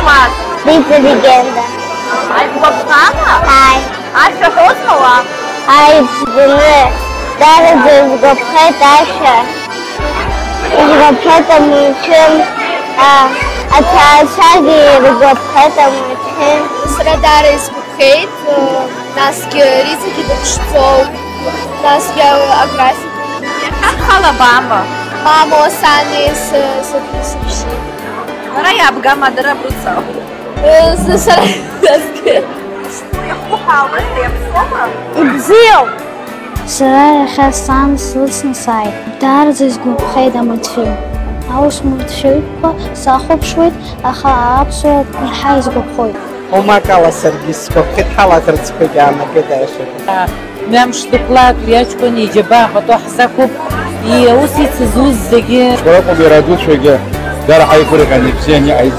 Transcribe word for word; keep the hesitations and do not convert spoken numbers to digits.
Класс. Риҵа Легенда. Ааи, бгәаԥхама? Ааи. Ашәа ҳәозма уа? Ааи, бзианы. Дараӡа исгәаԥхеит ашәа. Исгәаԥхеит амшын. А, аҭаацәагьы иргәаԥхеит амшын. Сара даара исгәаԥхеит, насгьы Риҵагьы дыԥшӡоуп, насгьы аграфика. Схала бама? Мама, сани, с-, сыԥҳәыс ибжьы. Лара иаабгама, дара брыцу? Э, с-, сара насгьы. Ибзиоуп! Сара иахьа сан слыцны сааит. Даараӡа исгәаԥхеит амультфильм. Аус мультфильмқәа сахәаԥшуеит, аха аԥсуа иаҳа исгәаԥхоит. Омак ала саргьы сгәаԥхеит, ҳалаӷырӡқәагьы аанакит аиашагьы. Мҩамш дықәлаатәу иаҷкәын иџьабаа пату ҳзақәуп, иус ицыз ус зегьы. Ҳгәараҟоуп иара адуцәагьы, дара ҳаигәырӷьан ибзиан иҟаиҵеит.